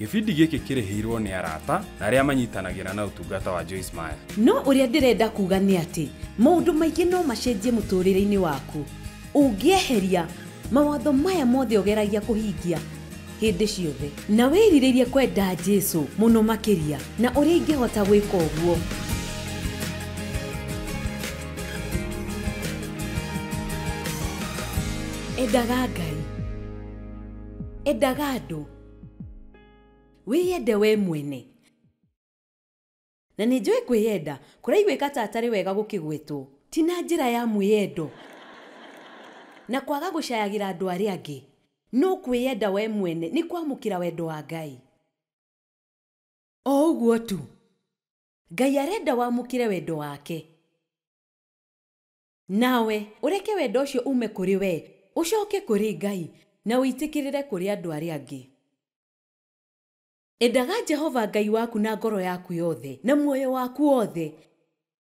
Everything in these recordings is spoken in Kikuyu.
Gĩbindi gĩkĩ kĩrĩhĩirwo nĩ arata na arĩa manyitanagĩra na ũtungata wa Joyce Meyer. No ũrĩa ndĩrenda kuga nĩ atĩ maũndũ maingĩ no macenjie mũtũrĩre-inĩ waku ũngĩeheria mawatho maya mothe ũgeragia kũhingia hĩndĩ ciothe na wĩrirĩrie kwenda Jesu mũno makĩria na ũrĩa ingĩhota gwĩka ũguo. Endaga Ngai, endaga andũ, wĩyende we mwene. Na nĩ njũĩ kwĩyenda kũraiguĩka ta atarĩ wega gũkĩgwetwo, ti na njĩra ya mwĩyendo na kwaga gũcayagĩra andũ arĩa angĩ, no kwĩyenda we mwene nĩ kwamũkĩra wendo wa Ngai. O ũguo tu, Ngai arenda wamũkĩre wendo wake, nawe ũreke wendo ũcio ume kũrĩ we, ũcoke kũrĩ Ngai na ũitĩkĩrĩre kũrĩ andũ arĩa angĩ. Endaga Jehova Ngai waku na ngoro yaku yothe, na muoyo waku wothe,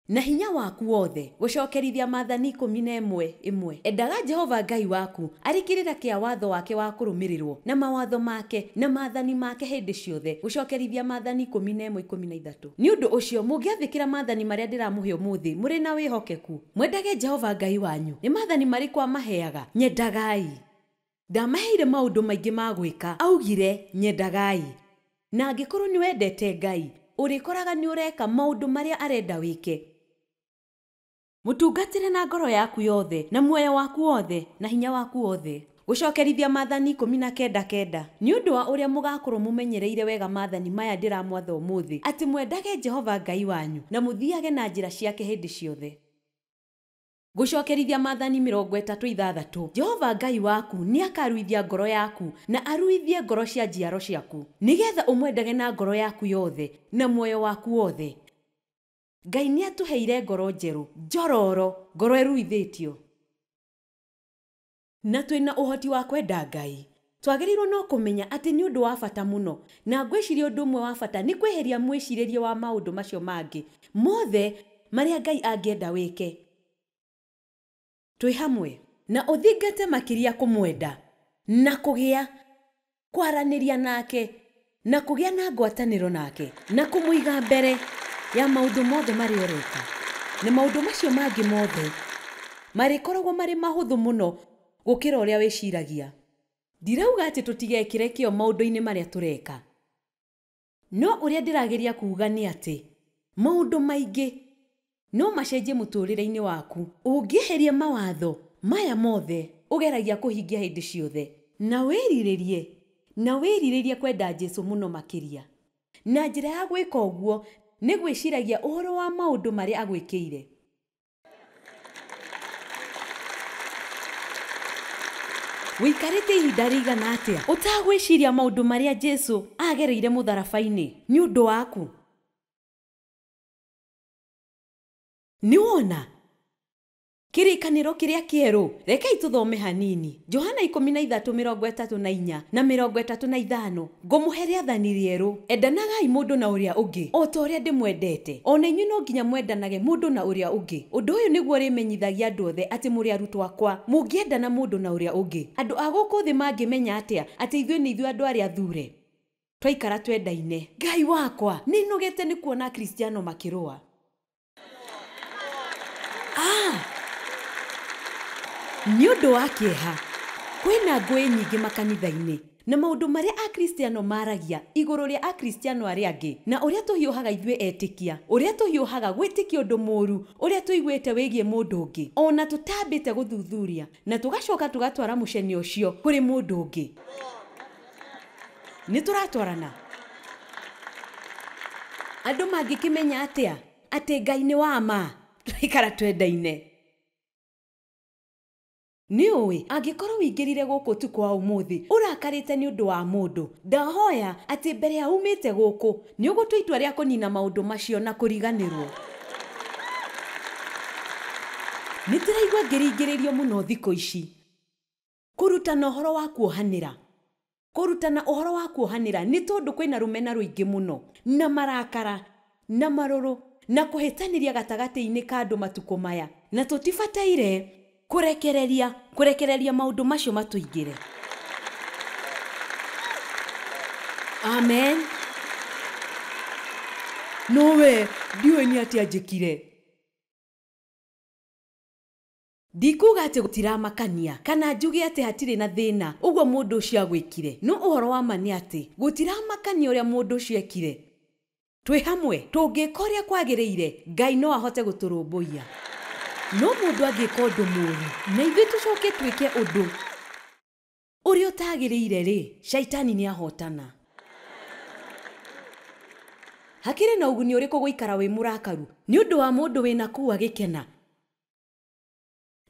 na hinya waku wothe. Gũcokerithia maathani 11:1. Endaga Jehova Ngai waku arĩ kĩrĩra kĩa watho wake wa kũrũmĩrĩrwo, na mawatho make na maathani make hĩndĩ ciothe. Gũcokerithia maathani 11:13. Nĩ ũndũ ũcio mũngĩathĩkĩra maathani marĩa ndĩramũhe ũmũthĩ mũrĩ na wĩhokeku, mwendage Jehova Ngai wanyu. Nĩ maathani marĩkũ amaheaga? Nyendagai. Ndamaheire maũndũ maingĩ ma gwĩka, augire nyendagai. Na angĩkorwo nĩ wendete Ngai, ũrĩkoraga nĩ ũreka maũndũ marĩa arenda wĩke. Mũtungatĩre na ngoro yaku yothe, na muoyo waku wothe, na hinya waku wothe. Gũcokerithia maathani 19:9. Nĩ ũndũ wa ũrĩa mũgakorwo mũmenyereire wega maathani maya ndĩramwatha ũmũthĩ, atĩ mwendage Jehova Ngai wanyu na mũthiage na njĩra ciake hĩndĩ ciothe. Gũcokerithia maathani 36. Jehova Ngai waku nĩ akaruithia ngoro yaku na aruithie ngoro cia njiaro ciaku, nĩgetha ũmwendage na ngoro yaku yothe na muoyo waku wothe. Ngai nĩ atũheire ngoro njerũ, njororo, ngoro ĩruithĩtio, na twĩna ũhoti wa kwenda Ngai. Twagĩrĩirwo no kũmenya atĩ nĩ ũndũ wa bata mũno, na ngwĩciria ũndũ ũmwe wa bata nĩ kweheria mwĩcirĩrie wa maũndũ macio mangĩ mothe marĩa Ngai angĩenda wĩke. Twĩ hamwe na ũthingate makĩria kũmwenda na kũgĩa kwaranĩria nake na kũgĩa na ngwatanĩro nake na kũmũiga mbere ya maũndũ mothe marĩa ũreka. Na maũndũ macio mangĩ mothe marĩkoragwo marĩ mahũthũ mũno gũkĩra ũrĩa wĩciragia. Ndirauga atĩ tũtigekĩre kĩo maũndũ-inĩ marĩa tũreka, no ũrĩa ndĩrageria kuuga nĩ atĩ maũndũ maingĩ no macenjie mũtũrĩre-inĩ waku ũngĩeheria mawatho maya mothe ũgeragia kũhingia hĩndĩ ciothe, na wĩrirĩrie kwenda Jesu mũno makĩria. Na njĩra ya gwĩka ũguo nĩ gwĩciragia ũhoro wa maũndũ marĩa agwĩkĩire. Wĩikarĩte ihinda rĩigana atĩa ũtagwĩciria maũndũ marĩa Jesu agereire mũtharaba-inĩ nĩ ũndũ waku? Nĩ wona kĩrĩkanĩro kĩrĩa kĩerũ? Rekei tũthome hanini. Johana 13:34 na 35. Ngũmũhe rĩathani rĩerũ, endanagai mũndũ na ũrĩa ũngĩ o ta ũrĩa ndĩmwendete, o na inyuĩ no nginya mwendanage mũndũ na ũrĩa ũngĩ. Ũndũ ũyũ nĩguo ũrĩmenyithagia andũ othe atĩ mũrĩ arutwo akwa, mũngĩendana mũndũ na ũrĩa ũngĩ. Andũ a gũkũ thĩ mangĩmenya atĩa atĩ ithuĩ nĩ ithuĩ andũ arĩa athure? Twaikara twendaine. Ngai wakwa, nĩ nogete nĩ kuona Akristiano makĩrũa. Nĩ ũndũ wa kĩeha, kwĩna ngũĩ nyingĩ makanitha-inĩ na maũndũ marĩa Akristiano maragia igũrũ rĩa Akristiano arĩa angĩ, na ũrĩa tũhiũhaga ithuĩ etĩkia, ũrĩa tũhiũhaga gwĩtĩkia ũndũ mũũru ũrĩa tũiguĩte wĩgiĩ mũndũ ũngĩ, ona tũtambĩte gũthuthuria, na tũgacoka tũgatwara mũcene ũcio kũrĩ mũndũ ũngĩ. Nĩ tũratwarana. Andũ mangĩkĩmenya atĩa atĩ Ngai nĩ wa ma? Tũikara twendaine. Nĩ ũĩ angĩkorwo wĩingĩrire gũkũ ũtukũ wa ũmũthĩ ũrakarĩte nĩ ũndũ wa mũndũ, ndahoya atĩ mbere ya umĩte gũkũ nĩ ũgũtua itua rĩa kũnina maũndũ macio na kũriganĩrwo. Nĩ ndĩraigua ngĩringĩrĩrio mũno thikũ ici kũrutana ũhoro wa kuohanĩra. Kũrutana ũhoro wa kuohanĩra nĩ tondũ kwĩna rũmena rũingĩ mũno na marakara na marũrũ na kũhĩtanĩria gatagatĩ-inĩ ka andũ matukũ maya, na tũtibataire kũrekereria maũndũ macio matũingĩre. Amen. Nowe ndiũĩ nĩ atĩa njĩkire. Ndikuga atĩ gũtiramakania kana njuge atĩ hatirĩ na thĩna ũguo mũndũ ũcio agwĩkire, no ũhoro wa ma nĩ atĩ gũtiramakania ũrĩa mũndũ ũcio ekire. Twĩ hamwe tũngĩka ũrĩa kwagĩrĩire, Ngai no ahote gũtũrũmbũiya. No mũndũ angĩka ũndũ mũũru na ithuĩ tũcoke twĩke ũndũ ũrĩa ũtagĩrĩire rĩ, shaitani nĩ ahotana. Hakĩrĩ na ũguni ũrĩkũ gũikara wĩ mũrakaru nĩ ũndũ wa mũndũ wĩna kũu agĩkena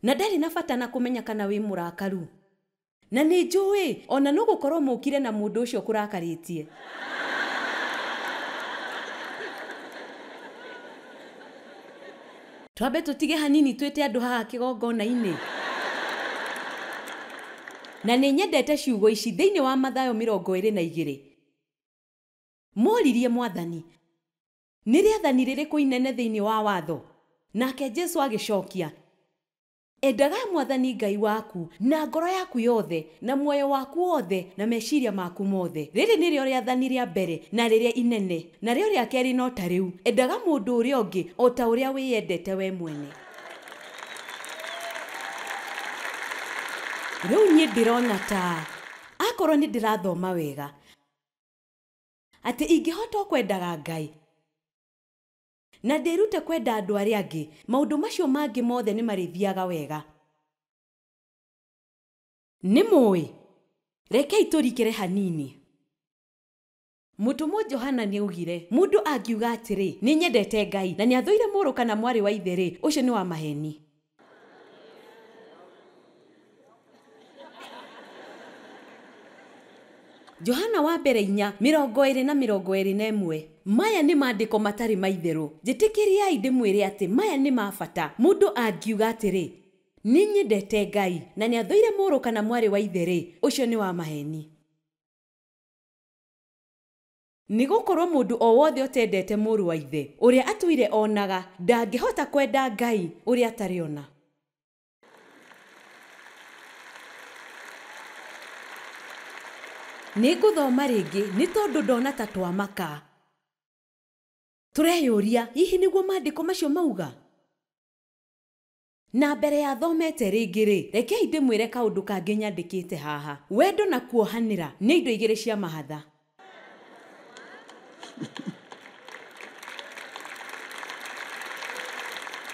na ndarĩ na bata na kũmenya kana wĩ mũrakaru? Na nĩ njũĩ ona no gũkorwo mũkire na mũndũ ũcio kũrakarĩtie. Twambe tũtige hanini twĩte andũ haha kĩgongona-inĩ. Na nĩ nyendete ciugo ici thĩinĩ wa Mathayo 22. Moririe Mwathani, nĩ rĩathani rĩrĩkũ inene thĩinĩ wa watho? Nake Jesu agĩcokia, endaga Mwathani Ngai waku na ngoro yaku yothe na muoyo waku wothe na meciria maku mothe. Rĩrĩ nĩrĩo rĩathani rĩa mbere na rĩrĩa inene, na rĩo rĩa kerĩ no ta rĩu, endaga mũndũ ũrĩa ũngĩ o ta ũrĩa wĩyendete we mwene. Rĩu niĩ ndĩrona ta akorwo nĩ ndĩrathoma wega atĩ ingĩhota kwendaga Ngai na ndĩrute kwenda andũ arĩa angĩ, maũndũ macio mangĩ mothe nĩ marĩthiaga wega. Nĩ mũĩ, rekei tũrikĩre hanini. Mũtũmwo Johana nĩaugire, mũndũ angiuga atĩrĩ, nĩ nyendete Ngai na nĩathũire mũrũ kana mwarĩ wa ithe rĩ, ũcio nĩ wa maheni. Johana wa mbere 4 20 na 21. Maya nĩ maandĩko matarĩ maitherũ. Njĩtĩkĩriai ndĩmwĩre atĩ maya nĩ ma bata. Mũndũ angiuga atĩrĩ, nĩ nyendete Ngai na nĩathũire mũrũ kana mwarĩ wa ithe rĩ, ũcio nĩ wa maheni. Nĩ gũkorwo mũndũ o wothe ũtendete mũrũ wa ithe ũrĩa atũire onaga ndangĩhota kwenda Ngai ũrĩa atarĩ ona. Nĩ ngũthoma rĩngĩ nĩ tondũ ndona ta twamaka. Tũreyũria hihi nĩguo maandĩko macio mauga? Na mbere ya thomete rĩngĩ rĩ, rekei ndĩmwĩre kaũndũ kangĩ nyandĩkĩte haha. Wendo na kuohanĩra nĩ indo igĩrĩ cia mahatha.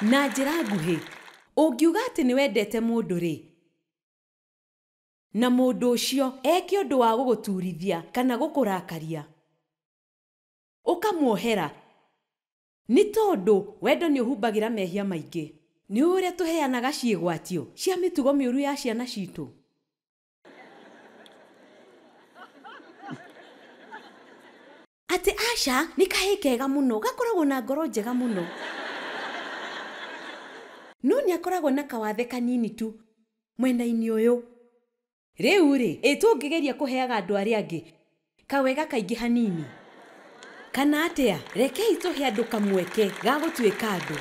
Na njĩra nguhĩ, ũngiuga atĩ nĩ wendete mũndũ rĩ, na mũndũ ũcio eke ũndũ wa gũgũturithia kana gũkũrakaria, ũkamuohera nĩ tondũ wendo nĩ ũhumbagĩra mehia maingĩ. Nĩ ũrĩa tũheanaga ciĩgwatio cia mĩtugo mĩũru ya ciana citũ. Atĩ aca nĩ kahĩĩ kega mũno, gakoragwo na ngoro njega mũno, no nĩ akoragwo na kawathe kanini tu mwena-inĩ ũyũ. Rĩu rĩ, ĩ tũngĩgeria kũheaga andũ arĩa angĩ kawega kaingĩ hanini kana atĩa? Rekei tũhe andũ kamweke ga gũtuĩka andũ.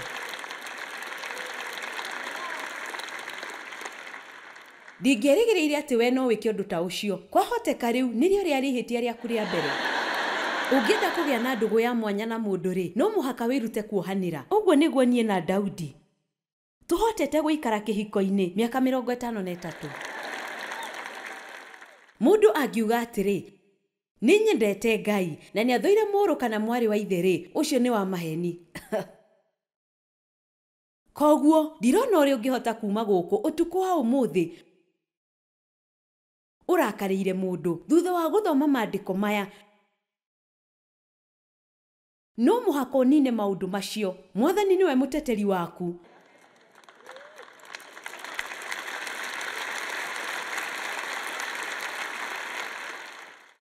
Ndingĩerĩgĩrĩire atĩ we no wĩke ũndũ ta ũcio. Kwahoteka rĩu nĩrĩo rĩarĩ ihĩtia rĩaku rĩa mbere. Ũngĩenda kũgĩa na ndũgũ ya mwanya na mũndũ rĩ, no mũhaka wĩrute kuohanĩra. Ũguo nĩguo niĩ na Daudi tũhotete gũikara kĩhiko-inĩ mĩaka 53. Mũndũ angiuga atĩrĩ, nĩ nyendete Ngai na nĩathũire mũrũ kana mwarĩ wa ithe rĩ, ũcio nĩ wa maheni. Koguo ndirona ũrĩa ũngĩhota kuma gũkũ ũtukũ wa ũmũthĩ ũrakarĩire mũndũ thutha wa gũthoma maandĩko maya. No mũhaka ũnine maũndũ macio. Mwathani nĩwe mũteteri waku.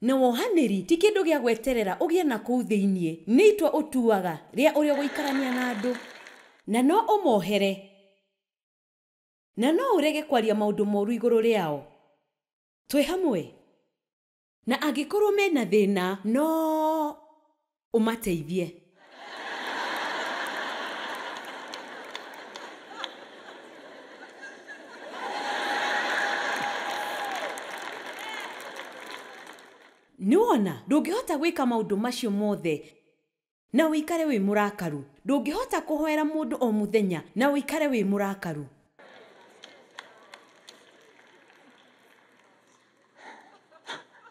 Na wohanĩri ti kĩndũ gĩa gweterera ũgĩe na kũu thĩiniĩ, nĩ itua ũtuaga rĩa ũrĩa ũgũikarania na andũ. Na no ũmohere na no ũrege kwaria maũndũ moru igũrũ rĩao. Twĩ hamwe. Na angĩkorwo mena thĩna no ũmateithie. Nĩwona ndũngĩhota gwĩka maũndũ macio mothe na ũikare wĩ mũrakaru. Ndũngĩhota kũhoera mũndũ o mũthenya na ũikare wĩ mũrakaru.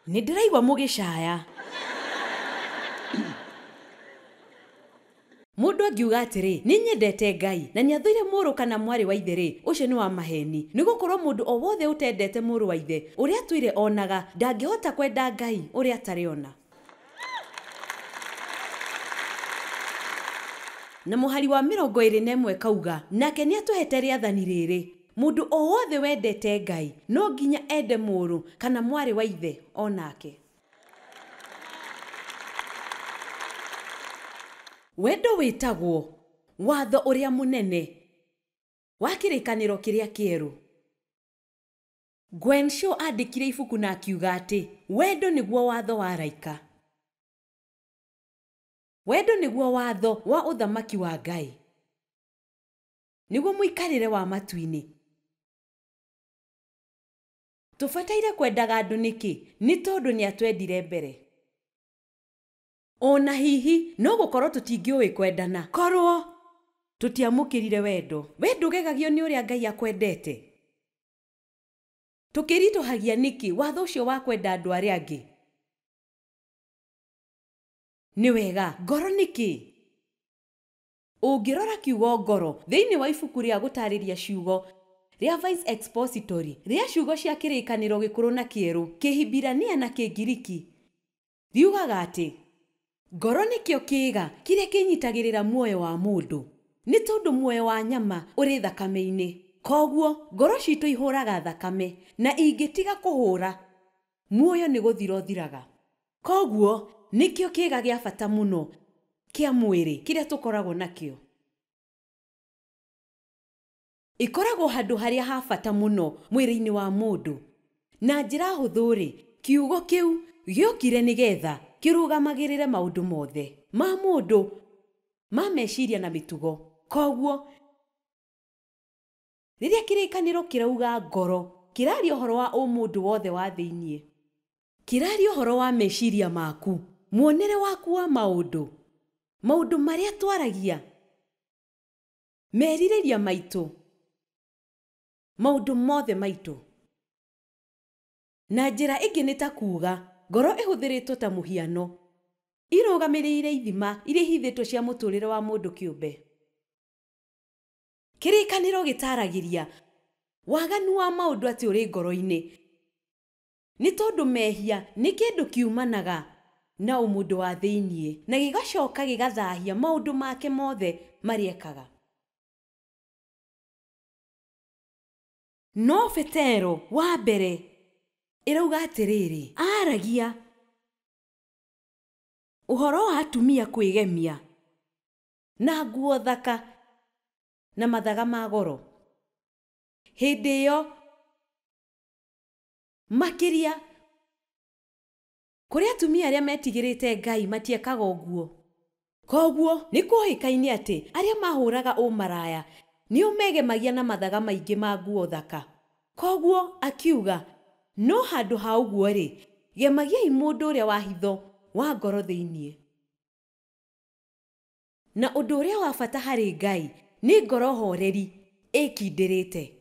Nĩ ndĩraigua mũgĩcaya. Mũndũ angiuga atĩrĩ, nĩ nyendete Ngai na nĩathũire mũrũ kana mwarĩ wa ithe rĩ, ũcio nĩ wa maheni. Nĩgũkorwo mũndũ o wothe ũtendete mũrũ wa ithe ũrĩa atũire onaga ndangĩhota kwenda Ngai ũrĩa atarĩ ona. Na mũhari wa 21 kauga, nake nĩatũhete rĩathani rĩrĩ, mũndũ o wothe wendete Ngai no nginya ende mũrũ kana mwarĩ wa ithe onake. Wendo wĩtagwo watho ũrĩa mũnene wa kĩrĩkanĩro kĩrĩa kĩerũ. Gwen Shaw andĩkire ibuku na akiuga atĩ wendo nĩguo watho wa araika. Wendo nĩguo watho wa ũthamaki wa Ngai, nĩguo mũikarĩre wa matu-inĩ. Tũbataire kwendaga andũ nĩkĩ? Nĩ tondũ nĩatwendire mbere. Ona hihi no gũkorwo tũtingĩũĩ kwendana korwo tũtiamũkĩrire wendo. We ndũgegagio nĩ ũrĩa Ngai akwendete. Tũkĩritũhagia nĩkĩ watho ũcio wa kwenda andũ arĩa angĩ? Nĩ wega, ngoro nĩkĩ? Ũngĩrora kiugo ngoro thĩinĩ wa ibuku rĩa gũtarĩria ciugo rĩa Vice Expository rĩa ciugo cia kĩrĩkanĩro gĩkũrũ na kĩerũ, Kĩhibirania na Kĩngiriki, riugaga atĩ ngoro nĩkĩo kĩĩga kĩrĩa kĩnyitagĩrĩra muoyo wa mũndũ, nĩ tondũ muoyo wa nyama ũrĩ thakame-inĩ. Koguo ngoro citũ ihũraga thakame, na ingĩtiga kũhũra muoyo nĩ gũthira ũthiraga. Koguo nĩkĩo kĩĩga gĩa bata mũno kĩa mwĩrĩ kĩrĩa tũkoragwo nakĩo. Ĩkoragwo handũ harĩa ha bata mũno mwĩrĩ-inĩ wa mũndũ. Na njĩra hũthũ-rĩ, kiugo kĩu gĩokire nĩgetha kĩrũgamagĩrĩre maũndũ mothe ma mũndũ, ma meciria na mĩtugo. Koguo rĩrĩa kĩrĩkanĩro kĩrauga ngoro, kĩraria ũhoro wa ũmũndũ wothe wa thĩiniĩ. Kĩraria ũhoro wa meciria maku, muonere waku wa maũndũ, maũndũ marĩa twaragia, merirĩria maitũ, maũndũ mothe maitũ. Na njĩra ĩngĩ nĩ ta kuuga ngoro ĩhũthĩrĩtwo ta mũhiano, irũgamĩrĩire ithima iria ihithĩtwo cia mũtũrĩre wa mũndũ kĩũmbe. Kĩrĩkanĩro gĩtaragĩria waganu wa maũndũ atĩ ũrĩ ngoro-inĩ, nĩ tondũ mehia nĩ kĩndũ kiumanaga na ũmũndũ wa thĩiniĩ na gĩgacoka gĩgathahia maũndũ make mothe marĩa ekaga. No Petero wa mbere ĩrauga atĩrĩrĩ, aragia ũhoro wa atumia kwĩgemia na nguo thaka na mathaga ma goro. Hĩndĩ ĩyo makĩria kũrĩ atumia arĩa metigĩrĩte Ngai matiekaga ũguo. Koguo nĩ kũhĩkaine atĩ arĩa mahũraga ũmaraya nĩo megemagia na mathaga maingĩ ma nguo thaka. Koguo akiuga, no handũ ha ũguo rĩ, gemagiai mũndũ ũrĩa wa hitho wa ngoro thĩiniĩ. Na ũndũ ũrĩa wa bata harĩ Ngai nĩ ngoro horeri ĩkindĩrĩte.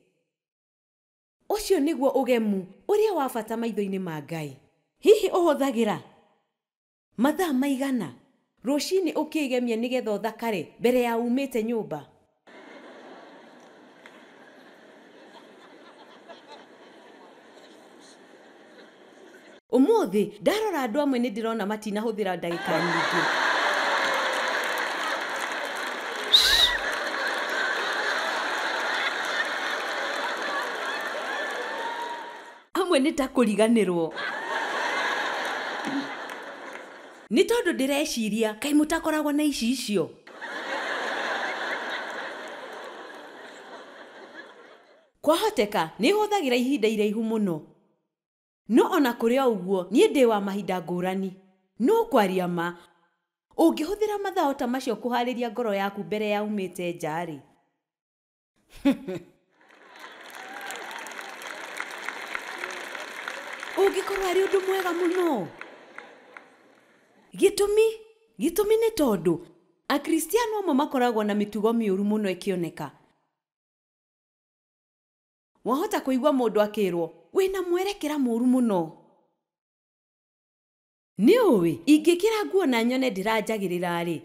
Ũcio nĩguo ũgemu ũrĩa wa bata maitho-inĩ ma Ngai. Hihi ũhũthagĩra mathaa maigana rũcinĩ ũkĩgemia nĩgetha ũthakare mbere ya umĩte nyũmba? Ũmũthĩ ndarora andũ amwe nĩ ndĩrona matinahũthĩra ndagĩka nyingĩ. Amwe nĩ ta kũriganĩrwo. Nĩ tondũ ndĩreciria kaĩ mũtakoragwo na ici icio. Kwahoteka nĩ hũthagĩra ihinda iraihu mũno. No ona kũrĩ o ũguo niĩ ndĩ wa mahinda ngũrani. No kwaria ma, ũngĩhũthĩra mathaa ta macio kũharĩria ngoro yaku mbere ya umĩte nja-rĩ, ũngĩkorwo arĩ ũndũ mwega mũno. Gĩtũmi nĩ tondũ Akristiano amwe makoragwo na mĩtugo mĩũru mũno ĩkĩoneka. Wahota kũigua mũndũ akĩrwo wĩna mwerekera mũũru mũno. Nĩ ũĩ ingĩkĩra nguo na nyone ndĩranjagĩrĩra rĩ,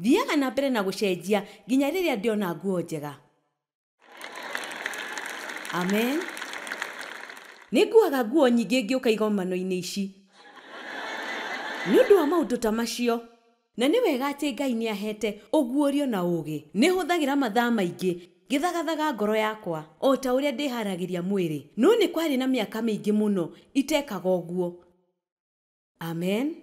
thiaga na mbere na gũcenjia nginya rĩrĩa ndĩona nguo njega. Amen. Nĩ nguaga nguo nyingĩ ngĩũka igomano-inĩ ici nĩ ũndũ wa maũndũ ta macio. Na nĩ wega atĩ Ngai nĩ ahete ũguũrio na ũũgĩ. Nĩ hũthagĩra mathaa maingĩ ngĩthagathaga ngoro yakwa o ta ũrĩa ndĩharagĩria mwĩrĩ, no nĩ kwarĩ na mĩaka mĩingĩ mũno itekaga ũguo. Amen.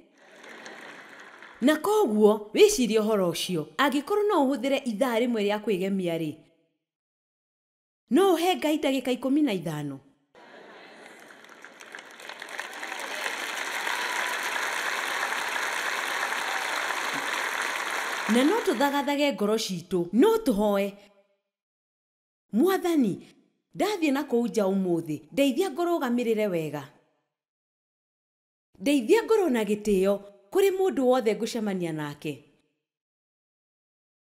Na koguo wĩcirie ũhoro ũcio, angĩkorwo no ũhũthĩre ithaa rĩmwe rĩa kwĩgemia rĩ, no ũhe Ngai ndagĩka 15. Na no tũthagathage ngoro citũ, no tũhoe Mwathani, ndathiĩ na kũu nja ũmũthĩ, ndeithia ngũrũgamĩrĩre wega, ndeithia ngorwo na gĩtĩo kũrĩ mũndũ wothe ngũcemania nake,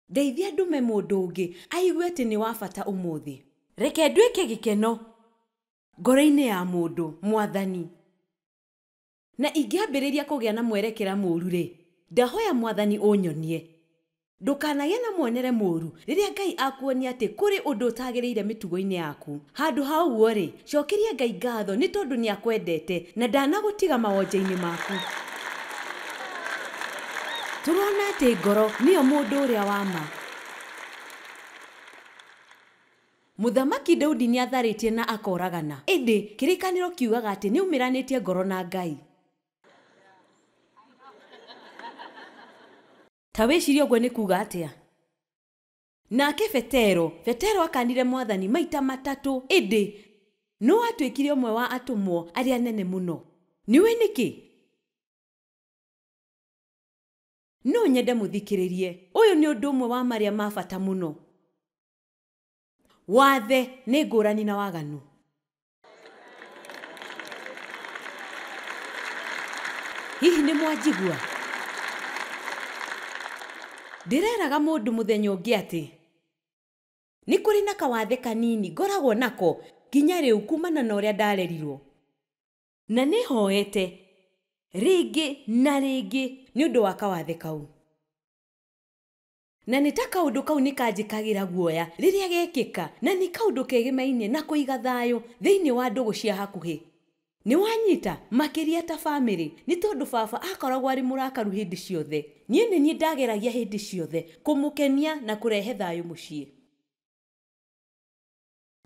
ndeithia ndume mũndũ ũngĩ aigue atĩ nĩ wa bata ũmũthĩ. Reke nduĩke gĩkeno ngoro-inĩ ya mũndũ, Mwathani. Na ingĩambĩrĩria kũgĩa na mwerekera mũũru rĩ, ndahoya Mwathani ũnyonie. Ndũkanagĩe na muonere mũũru rĩrĩa Ngai akuonia atĩ kũrĩ ũndũ ũtagĩrĩire mĩtugo-inĩ yaku. Handũ ha ũguo rĩ, cokeria Ngai ngatho nĩ tondũ nĩ akwendete na ndanagũtiga mawonje-inĩ maku. Tũrona atĩ ngoro nĩyo mũndũ ũrĩa wa ma. Mũthamaki Daudi nĩ atharĩtie na akoragana, ĩndĩ kĩrĩkanĩro kiugaga atĩ nĩ aumĩranĩtie ngoro na Ngai. Ta wĩcirie ũguo nĩ kuuga atĩa? Nake Petero akanire Mwathani maita matatũ, ĩndĩ no atuĩkire ũmwe wa atũmwo arĩa nene mũno. Nĩũĩ nĩkĩ? No nyende mũthikĩrĩrie. Ũyũ nĩ ũndũ ũmwe wa marĩa ma bata mũno. Wathe nĩ ngũrani na waganu. Hihi nĩ mwanjigua? Ndĩreraga mũndũ mũthenya ũngĩ atĩ nĩ kũrĩ na kawathe kanini ngoragwo nako nginya rĩu kumana na ũrĩa ndarerirwo. Na nĩ hoete rĩngĩ na rĩngĩ nĩ ũndũ wa kawathe kau. Na nĩ ta kaũndũ kau nĩ kanjĩkagĩra guoya rĩrĩa gekĩka, na nĩ kaũndũ kegemainie na kũiga thayũ thĩinĩ wa ndũgũ cia hakuhĩ. Nĩ wanyita makĩria ta bamĩrĩ, nĩ tondũ baba akoragwo arĩ mũrakaru hĩndĩ ciothe. Niĩ nĩ niĩ ndageragia hĩndĩ ciothe kũmũkenia na kũrehe thayũ mũciĩ.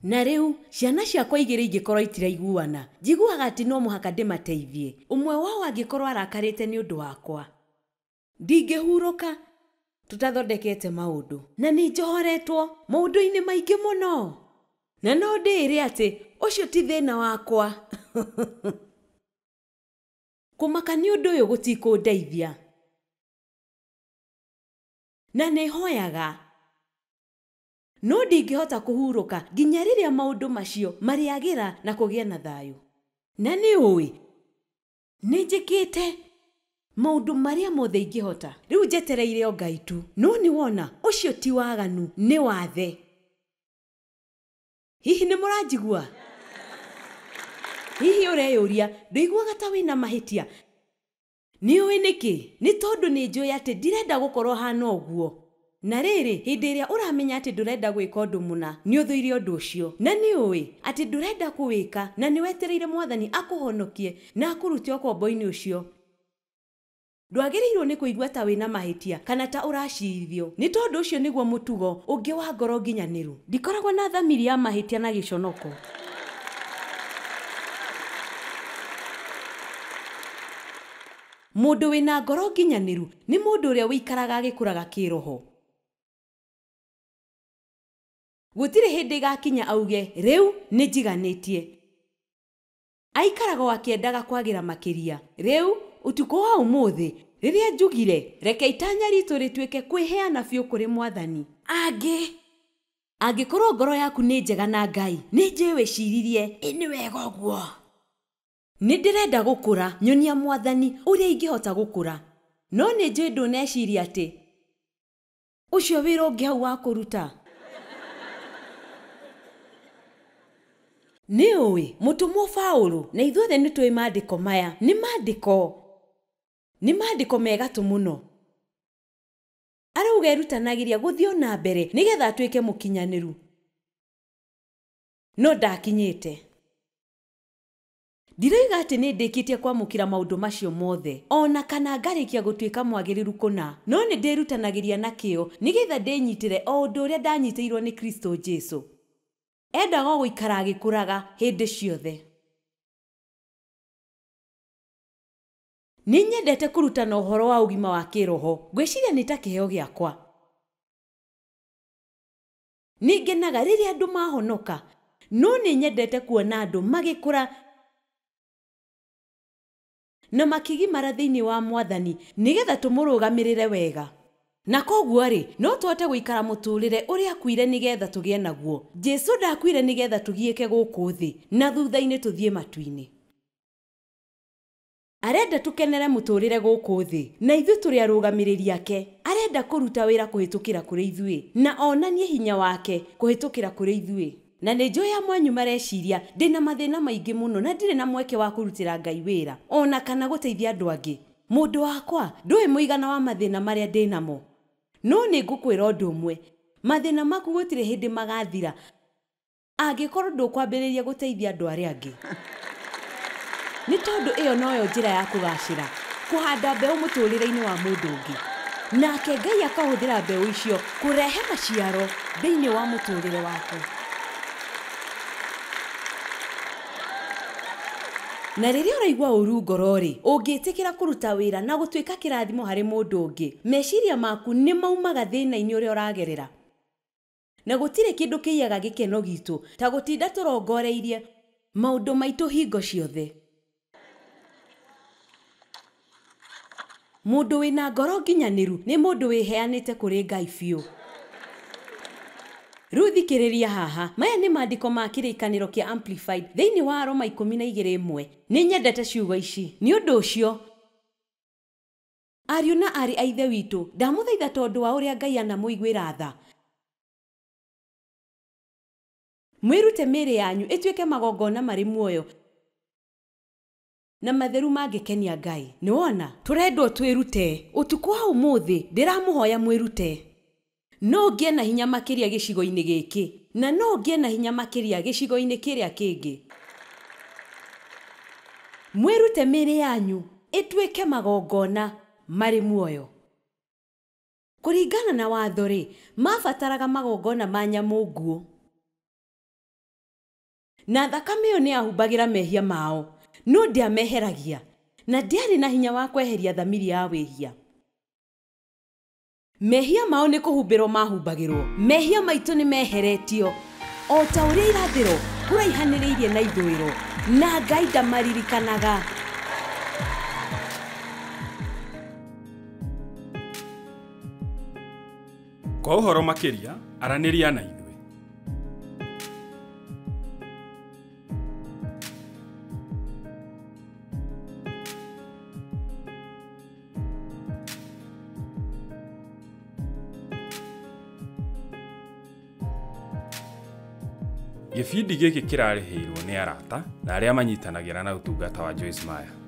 Na rĩu ciana ciakwa igĩrĩ ingĩkorwo itiraiguana, njiguaga atĩ no mũhaka ndĩmateithie. Ũmwe wao angĩkorwo arakarĩte nĩ ũndũ wakwa, ndingĩhurũka tũtathondekete maũndũ. Na nĩ njohoretwo maũndũ-inĩ maingĩ mũno, na no ndĩĩre atĩ ũcio ti thĩna wakwa. Kũmaka nĩ ũndũ ũyũ gũtikũndeithia. Na nĩ hoyaga, no ndingĩhota kũhurũka nginya rĩrĩa maũndũ macio marĩagĩra na kũgĩa na thayũ. Na nĩ ũĩ nĩ njĩkĩte maũndũ marĩa mothe ingĩhota, rĩu njetereire o Ngai tu. No nĩ wona ũcio ti waganu, nĩ wathe. Hihi nĩ mũranjigua? Hihi ũreyũria ndũiguaga ta wĩna mahĩtia? Nĩ ũĩ nĩkĩ? Nĩ tondũ nĩ njũĩ atĩ ndirenda gũkorwo hana ũguo. Na rĩrĩ, hĩndĩ ĩrĩa ũramenya atĩ ndũrenda gwĩka ũndũ mũna, nĩ ũthũire ũndũ ũcio. Na nĩ ũĩ atĩ ndũrenda kũwĩka, na nĩ wetereire Mwathani akũhonokie na akũrute ũkombo-inĩ ũcio. Ndwagĩrĩirwo nĩ kũigua ta wĩna mahĩtia kana ta ũracirithio, nĩ tondũ ũcio nĩguo mũtugo ũngĩ wa ngoro nginyanĩru. Ndikoragwo na thamiri ya mahĩtia na gĩconoko. Mũndũ wĩna ngoro nginyanĩru nĩ mũndũ ũrĩa ũikaraga agĩkũraga kĩroho. Gũtirĩ hĩndĩ ĩgakinya auge rĩu nĩ njiganĩtie. Aikaraga o akĩendaga kwagĩra makĩria. Rĩu ũtukũ wa ũmũthĩ rĩrĩa njugire reke itanya ritũ rĩtuĩke kwĩheana biũ kũrĩ Mwathani. Angĩkorwo ngoro yaku nĩ njega na Ngai, nĩ njũĩ wĩciririe ĩ nĩ wega ũguo. Nĩ ndĩrenda gũkũra, nyonia Mwathani ũrĩa ingĩhota gũkũra. No nĩ njũĩ ndũneciria atĩ ũcio wĩra ũngĩ hau wa kũruta. Nĩ ũĩ mũtũmwo Paũlũ, na ithuothe nĩ tũĩ maandĩko maya. Nĩ maandĩko mega tũ mũno. Arauga erutanagĩria gũthiĩ o na mbere nĩgetha atuĩke mũkinyanĩru. No ndakinyĩte. Ndiroiga atĩ nĩ ndĩkĩtie kwamũkĩra maũndũ macio mothe, ona kana ngarĩkia gũtuĩka mwagĩrĩru kũna, no nĩ ndĩrutanagĩria na kĩyo nĩgetha ndĩnyitĩre o ũndũ ũrĩa ndanyitĩirwo nĩ Kristo Jesu. Endaga o gũikara agĩkũraga hĩndĩ ciothe. Nĩ nyendete kũrutana ũhoro wa ũgima wa kĩroho, ngwĩciria nĩ ta kĩheo gĩakwa. Nĩ ngenaga rĩrĩa andũ mahonoka, no nĩ nyendete kuona andũ magĩkũra na makĩgimara thĩinĩ wa Mwathani nĩgetha tũmũrũgamĩrĩre wega. Na koguo rĩ, no tũhote gũikara mũtũũrĩre ũrĩa akuire nĩgetha tũgĩe naguo. Jesu ndakuire nĩgetha tũgiĩke gũkũ thĩ na thutha-inĩ tũthiĩ matu-inĩ. Arenda tũkenere mũtũũrĩre gũkũ thĩ na ithuĩ tũrĩ arũgamĩrĩri ake. Arenda kũruta wĩra kũhĩtũkĩra kũrĩ ithuĩ na onanie hinya wake kũhĩtũkĩra kũrĩ ithuĩ. Na nĩ njũĩ amwe anyu mareciria ndĩna mathĩna maingĩ mũno na ndirĩ na mweke wa kũrutĩra Ngai wĩra ona kana gũteithia andũ angĩ. Mũndũ wakwa, ndũĩ mũigana wa mathĩna marĩa ndĩnamo. No nĩ ngũkwĩra ũndũ ũmwe, mathĩna maku gũtirĩ hĩndĩ magathira angĩkorwo ndũkwambĩrĩria gũteithia andũ arĩa angĩ. Nĩ tondũ ĩyo noyo njĩra ya kũgacĩra, kũhanda mbeũ mũtũũrĩre-inĩ wa mũndũ ũngĩ. Nake Ngai akahũthĩra mbeũ icio kũrehe maciaro thĩinĩ wa mũtũũrĩre waku. Na rĩrĩa ũraigua ũru ngoro-rĩ, ũngĩtĩkĩra kũruta wĩra na gũtuĩka kĩrathimo harĩ mũndũ ũngĩ, meciria maku nĩ maumaga thĩna-inĩ ũrĩa ũragerera. Na gũtirĩ kĩndũ kĩiyaga gĩkeno gitũ ta gũtinda tũrongoreirie maũndũ maitũ hingo ciothe. Mũndũ wĩna ngoro nginyanĩru nĩ mũndũ wĩheanĩte kũrĩ Ngai biũ. Rĩu thikĩrĩria haha, maya nĩ maandĩko ma kĩrĩkanĩro kĩa Amplified thĩinĩ wa Aroma 12:1. Nĩ nyendete ciugo ici. Nĩ ũndũ ũcio, ariũ na aarĩ a Ithe witũ, ndamũthaitha tondũ wa ũrĩa Ngai anamũiguĩra tha, mwĩrute mĩĩrĩ yanyu ĩtuĩke magongona marĩ muoyo na matheru mangĩkenia Ngai. Nĩ wona, tũrendwo twĩrute. Ũtukũ wa ũmũthĩ ndĩramũhoya mwĩrute. No ngĩe na hinya makĩria gĩcigo-inĩ gĩkĩ, na no ngĩe na hinya makĩria gĩcigo-inĩ kĩrĩa kĩngĩ. Mwĩrute mĩĩrĩ yanyu ĩtuĩke magongona marĩ muoyo. Kũringana na watho rĩ, mabataraga magongona ma nyamũ nguũ, na thakame ĩyo nĩ yahumbagĩra mehia mao, no ndĩameheragia, na ndĩarĩ na hinya wa kweheria thamiri ya wĩhia. Mehia mao nĩ kũhumbĩrwo mahumbagĩrwo. Mehia maitũ nĩ meheretio o ta ũrĩa irathĩro kũraihanĩrĩirie na ithũĩro, na Ngai ndamaririkanaga. Kwa ũhoro makĩria, aranĩria na ithuĩ. Gĩbindi gĩkĩ kĩrarĩhĩirwo nĩ arata na arĩa manyitanagĩra na ũtungata wa Joyce Meyer.